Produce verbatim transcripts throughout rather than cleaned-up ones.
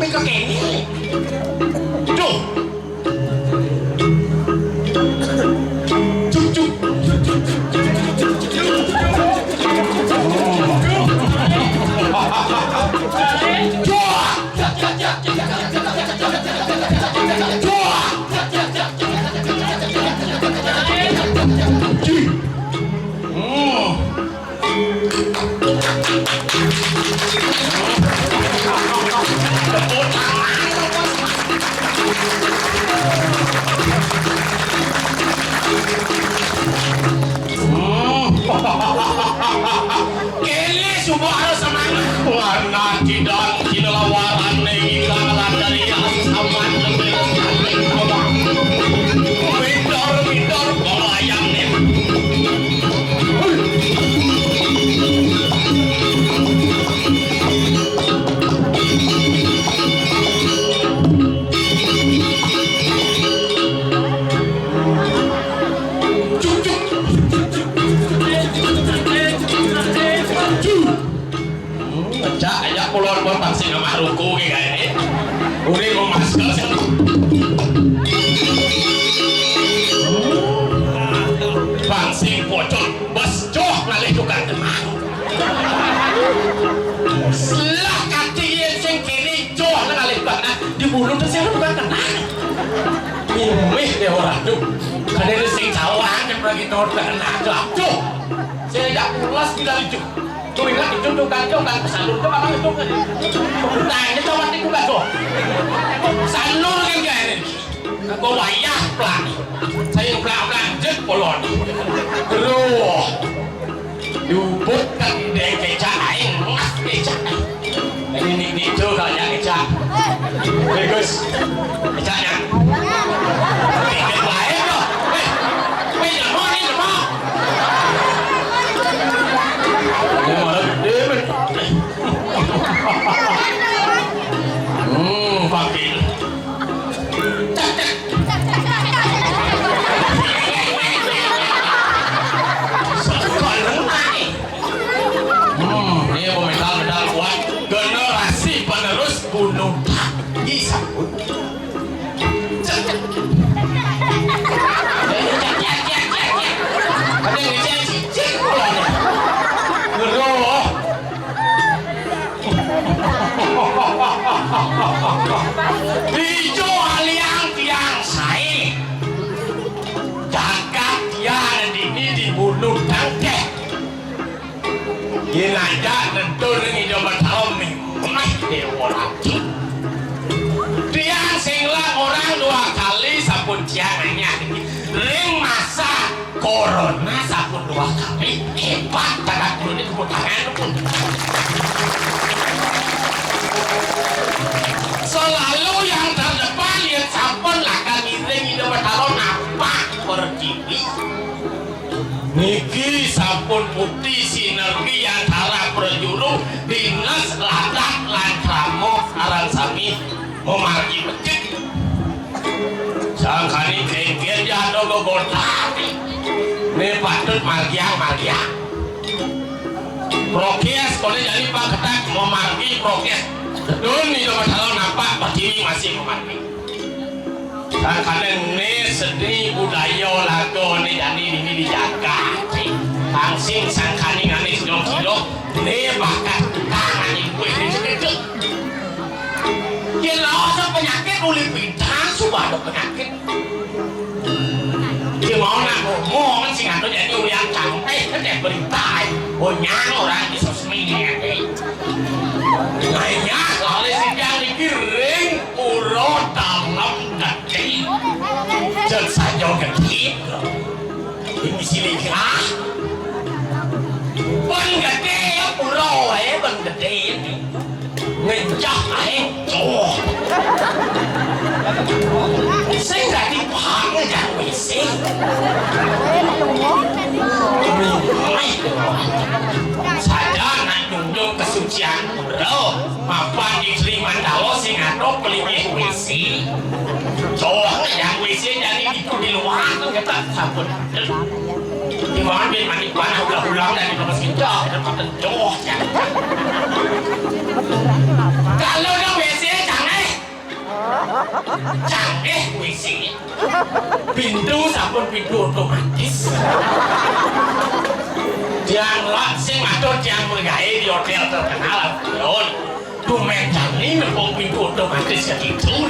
Kok kéné? Duh. Cuk, cuk. Duh. Hmm. Kéné suba harus semangat. Warna kidang kinelawaran ning ikang ladari asaman. Midor, midor, kalau ayam nih. Ngecak aja kulon pun pasti nama ruku kayak ini. Udah mau masker sih. Bang sing pocong, bos joh ngalih tukang kenang. Lah kati yén sing kéné joh ngalih tukang kenang, di mulut sing tukang kenang. Mimih deh orang tuh. Kadé sing cawang kan lagi tukang kenang. Aduh. Saya tidak pulas di dalam itu. Tuh ingat itu tukang tukang pesanur tuh apa itu kan? Nah, ini cuma itu kan tuh. Sanur kan kayak ini. Aku wayah pelan. Saya pelan-pelan jet polon. Bro. Dubut kan di keca aing, ngah keca. Jadi ini itu kalau yang keca. Bagus. Kecanya. Dikit lain loh. Eh, ini mau, ini mau. Ini malah gede, men. Hmm, pakai. Hmm, ini pementalan kuat. Generasi penerus gunung tangki sabut. Ada yang ngecek cicing pulangnya. Ngeroh. Ijo aliang tiang saé. Jagat tiang dini dibunuh tangkeh. Yén aja nentu ning Ida Batara mimah Déwa Ratu. Tiang sing lah orang dua kali sampun tiang nanya niki. Ring masa corona sampun dua kali, hebat tangan turun itu tangan pun. Selalu yang terdepan yang sampun lakar ngiring Ida Batara napak pertiwi. Niki sampun bukti sinergi antara prajuru, dinas, ladak lan krama sareng sami mamargi becik. Sangkani kéngkén jatuh gegotati. Né patut margiang, margiang. Prokés, koné jani paketak mamargi prokés. Dun Ida Batara napak pertiwi masih mamargi. Sangkaning né seni budaya laga né jani dini dijaga. Langsing sangkaning ané sida-sida né bakat tukang ané kuwi. Yén lawas penyakit uli pintang suba ada penyakit. Ki mau nak ngomong sing anu jani ulian cantik téh berita. Onyang orang di sosmed. Nanya, lalu sidang dikiring. Pura dalem gedé. Jeng saja gedé. Ini silikah. Pun gedé, pura waé pun gedé. Ngencah aé. Tuh. Sing dadi paham ngencah W C. Saja nak nyunjung kesucian pura. Mapan di Sri Mandala sing ada pelinggih W C. Cowok yang W C dari itu di luar tuh kita sampun. Di mana bin mandi mana ulah-ulah dari nomor kita ada paten cowok. Kalau udah W C jangan Canggih kuwi sih. Pintu sampun pintu otomatis. Tiang lak sing matur tiang menggawe di hotel terkenal alun-alun. Dumen jani nembung pintu otomatis ya gitu.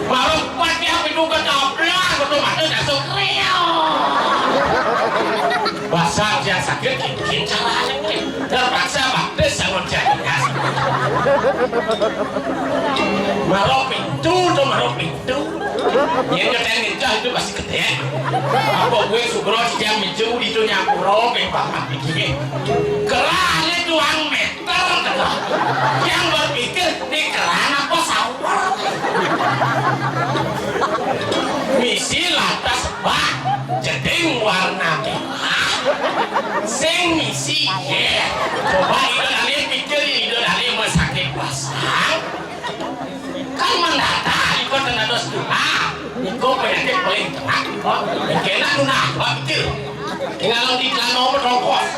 Marang kuat ya pintu ketabrak otomatis langsung kriok. Basang tiang sakit gini carane. Terpaksa batis sangon jani. Marang pintu to marang pintu. Yen ngeteng ngencah itu pasti gedhe. Apa kowe sugro sing miju itu nyapura ping papat iki. Kerane tuang meter. Yang berpikir ini keran apa sawer. Misi lantas bak jeding warna merah. Sing misi ye. Coba ida dane pikir ida dane mesake pasang. Kan mendadak iku tenados tuha. Iku penyakit paling tenak. Kena tunah, Pak pikir. Tinggal di celana apa tongkos.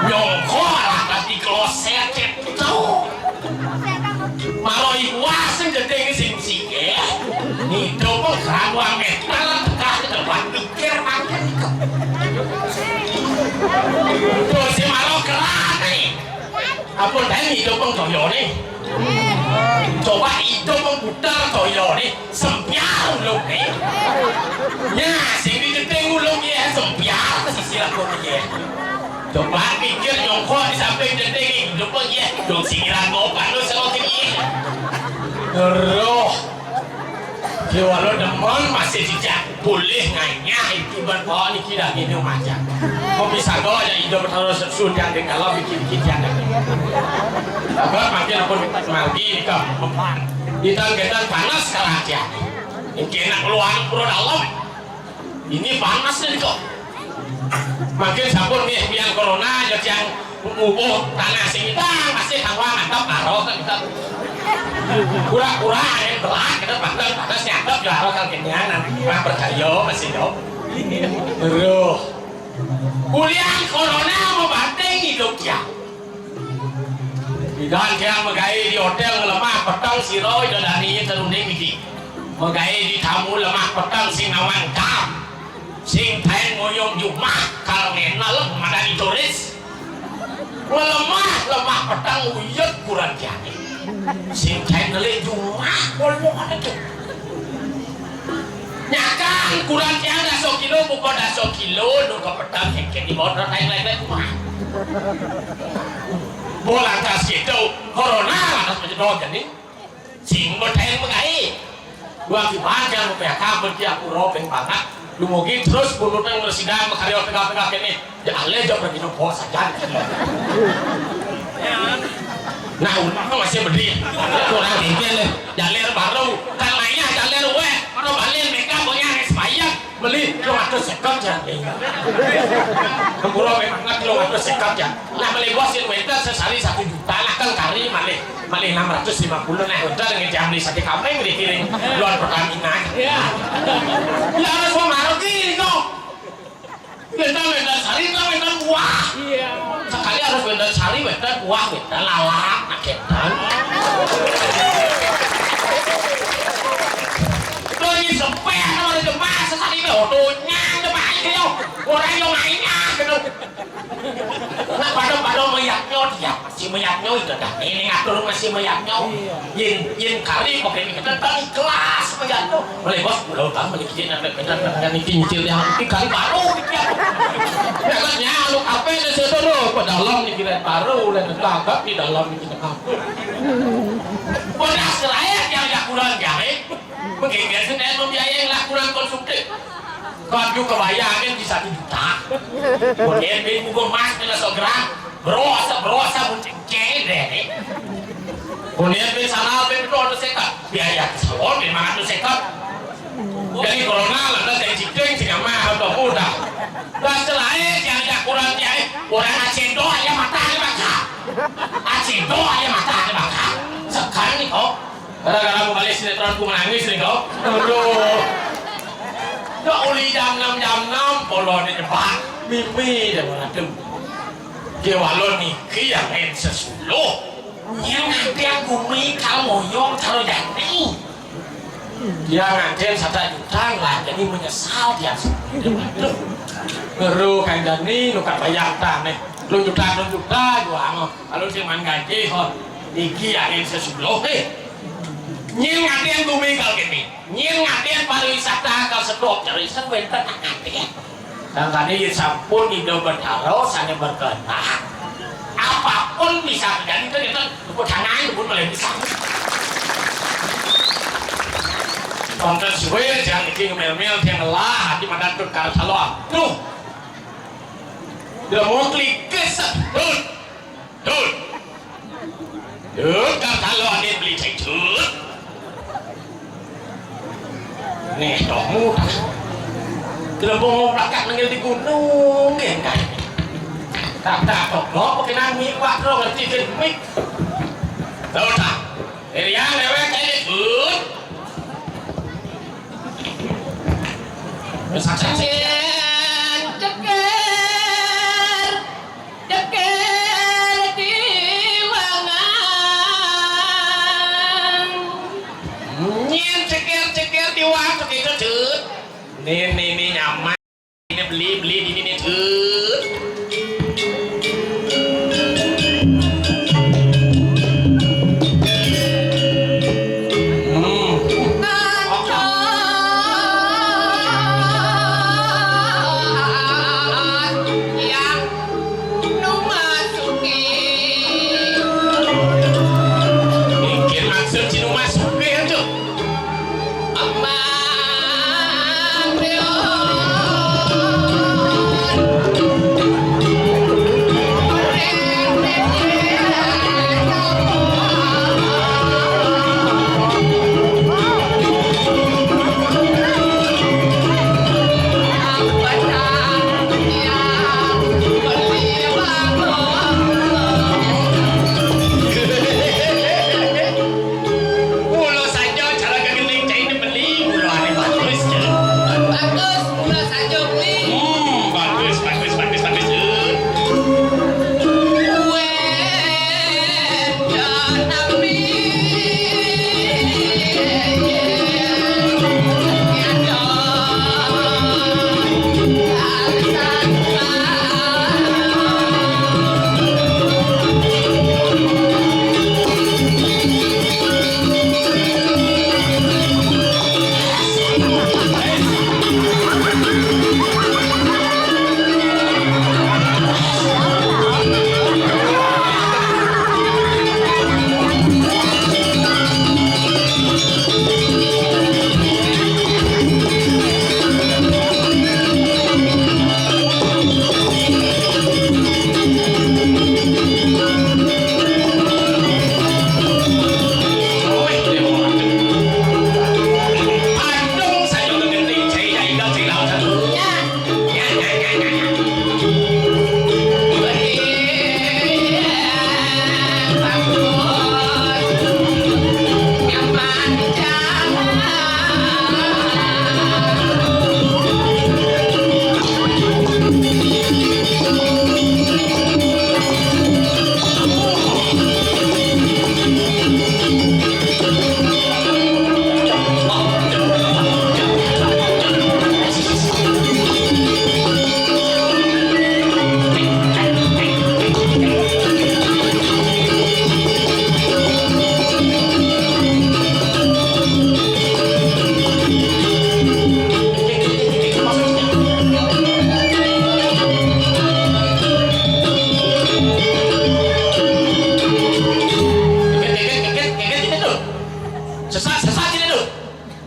Nyongko lah tadi kloset itu. Maroi wah sing gedeng sing sike. Nido pun keraguan meter tekah ke tempat pikir makan itu. Dosi malah kerane. Apa tadi nido pun toyone? Coba itu mengputar toyone, sempiar ulung nih. Ya, sing di jeding ulung ya, sempiar ke sisi laku ya. Coba pikir nyongkok di samping jeding, itu pun ya, dong singiran ngopan lu sama gini. Roh. Ki walau demen masih dijak boleh nganyah iki ban bawa niki dah minum aja. Kok bisa kok aja ijo terus sudah di kalau bikin bikin jangan. Apa makin pun margi ke kita kita panas sekarang aja. Ini enak keluar pura dalam. Ini panas nih kok. Makin sampun nih biang corona aja yang ngubuh tanah sing kita masih kawa ngadep karo kan kita. Pura-pura yang berat kita bahkan pada siadep ya karo kan kenyang nanti kurang percaya masih yo. Roh. Kuliah corona mau banting hidup ya. Idan dia megai di hotel ngelemah petang siro idan dani terunding iki. Megai di tamu lemah petang sing nawang tam. Sing taen ngoyong jumah kal ngenel madani turis. Ngelemah lemah petang uyut kurang jani. Sing taen nele jumah kolmo ada tuh. Nyakan kurang jani daso kilo buka daso kilo nu kepetang kengkeng di motor taen lele jumah. Bola tas gitu corona lantas menjebol geni. Sing model mengai. Dua kiban yang P K K berarti aku ro ping banget. Dumugi terus bunutnya ngresida makarya tengah-tengah kene. Ya ale aja pergi nopo saja. Nah, ulang masih bedi. Kurang tinggi le. Jalir baru. Kan lainnya jalir weh. Kalau balik mereka punya es bayar. Beli dua ratus seket ya. Tempura memang dua ratus seket ya. Nah, beli bos yang wenten sesari satu juta lah kan kari malih malih enam ratus lima puluh nah wenten yang jam beli sate kambing dikirim luar Pertamina. Ya. Ya harus mau marah gini kok. Wenten wenten sari kan wenten buah. Iya. Sekali harus wenten sari wenten buah wenten lalap aketan. Lagi sepeh sama ada jemaah sesari be otonya jemaah itu yo. Orang yang mainnya gitu. Nah, pada-pada meyaknyo dia, masih meyaknyo itu dah. Ini ngatur masih meyaknyo. Yin, yin kali pakai ini kita kan ikhlas meyaknyo. Boleh bos, pulau utang beli kecil dan dan dan dan ini nyicil yang ini kali baru dia. Ya kan ya, anu apa yang saya tahu ke dalam nih kita baru dan tangkap di dalam ini kita. Bodas layak yang jakuran jahit. Mungkin biasa membiayai lakukan konsumtif. Baju kebayangin di satu juta. Kemudian beli buku emas kena segerak. Berosa, berosa muncul cedek. Kemudian beli sandal beli itu ada sekat. Biaya ke salon lima ratus sekat. Jadi corona lah ada saya cicing sih mah atau muda. Dah selain yang ada kurang jahit, orang acendo aja mata ada baka. Acendo aja mata ada baka. Sekarang nih kok. Gara-gara mau balik sinetron ku menangis nih kau. Aduh. Kok uli jam enam jam enam polo di depan. Mimi dia mau aduh. Dia walon niki yang main sesuluh. Nyén ngadén gumi kal moyong karo jani. Dia ngadén sata juta lah, jadi menyesal dia. Aduh. Ngeru kang jani nu kabayang tah né. Telung juta, telung juta juang. Kalau sing man gaji hon. Iki angin sesuluh, eh. Nyén ngadén gumi kal kéné. Nyén ngadén pariwisata kal sedot, cari sing wénten ngadén. Sangkané yén sampun Ida Betara sané berkehendak, apapun bisa terjadi, itu kita tepuk tangan pun boleh bisa. Konten suwe, jangan iki ngemil-mil, jangan ngelah, hati madan tut karo salo. Duh. Dia mau klik ke sedot. Dut. Dut, kar kalo adén beli cai, Dut. Néh, toh mudah. Gelembung plakat nengil di gunung, ya kan? Tak, tak, tok, tok, pakai nami, wak, lo ngerti, kan, mik. Tuh, tak. Irian, dewek, cai, Dut. Saksi, saksi. Ceker. Ceker di wangan. Nyén ceker-ceker di wangan kéto, Dut. Né, né, né nyaman. Ini beli, beli di sini, Dut. Hmm. Yang Nu Masuki. Inggih maksud si Nu Masuki itu. Amang Priok. Mula saja cara gegending cai beli, mula ane bagus, Cen. Bagus, mula saja beli. Hmm, bagus, bagus, bagus, bagus, Cen. Weh. Sesak, sesak sini tuh.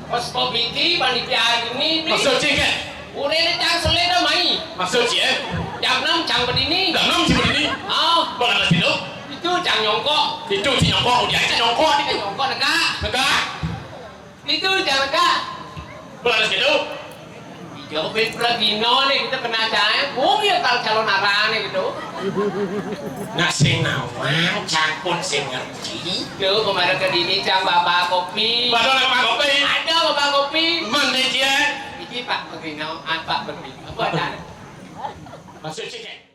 Pas kau biki panitia ini, Bli. Maksud cing, kan? Urene cang selera mai. Maksud cing, eh? Jam enam cang berdini. Jam enam cing berdini? Ah. Bang atas itu? Itu cang nyongkok. Itu cing nyongkok, udah aja nyongkok. Cang nyongkok, negak. Negak. Itu cang negak. Bang atas itu? Iya, ben pragina nih, kita kena cang. Wong ya kalau calon arane gitu. Nak sing nawang, cang pun sing ngerti. Tuh, kemarin ke dini, cang, bapak kopi. Bapak, bapak kopi. Ada bapak kopi. Mana dia? Iki Pak Pegino, ah, Pak Pegino. Apa ada? Maksud cing, eh?